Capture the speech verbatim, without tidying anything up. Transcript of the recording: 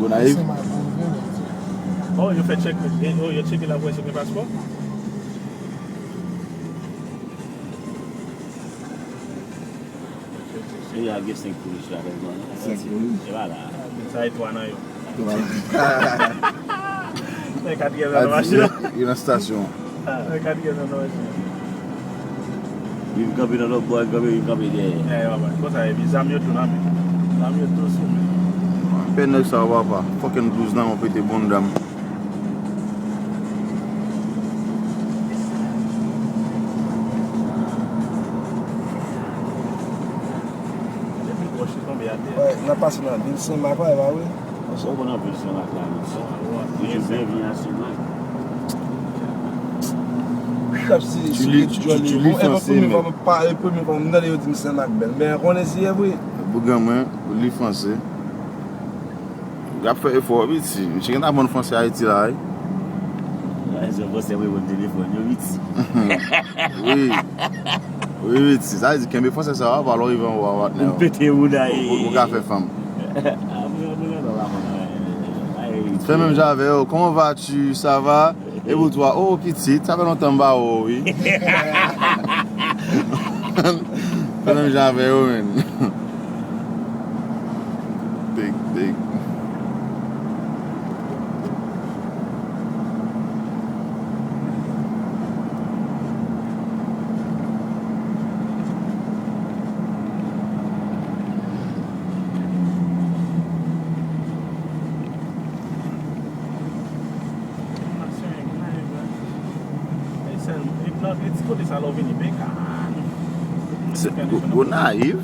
Gonayiv. Oh, yo fè tchèk. Oh, yo tcheke la pou wè si gen paspò. E a gen senk polis la, non? Senk polis. E pa la. Sa e twa nan yo. Twa. Men katriyèm nan machin. Yo nan stasyon. Men katriyèm nan machin. Youn kanpe nan lòt bò, youn kanpe, youn kanpe dèyè. E, papa, konsa epi zam yo tou nan men. Zam yo tou sou men. Pè nèg sa yo, papa. Fucking blouz nan men pete bon dam. Depi wòch yo tonbe atè. Wè, n ap pase nan vil Senmak la, e pa vre? Ou konn nan vil Senmak la, wi. Toujou byenvini a Senmak. Kap si, si li, li franse, men. Premye fwa m tande yo di m Senmak bèl. Men konnen si e vre. Bougan mwen, li franse. L ap fè efò, wi, piti. Misye gentan aprann franse Ayiti la, wi. Ay, se franse, wi, bon telefòn yo, wi, piti. Wi. Wi, wi, piti. Sa vle di, kenbe franse sa, w ap rive anwo a, patnè. Ou pete ou da, ou, ou ka fè fanm. Fè menm jan avè yo. Comment vas-tu? Ça va? E pou twa, oh, pitit, sa fè lontan m pa wè w, wi. Fè menm jan avè yo, menn. Big, big. Ti kote sa la w vini, Bekan. Se Go-, Gonayiv.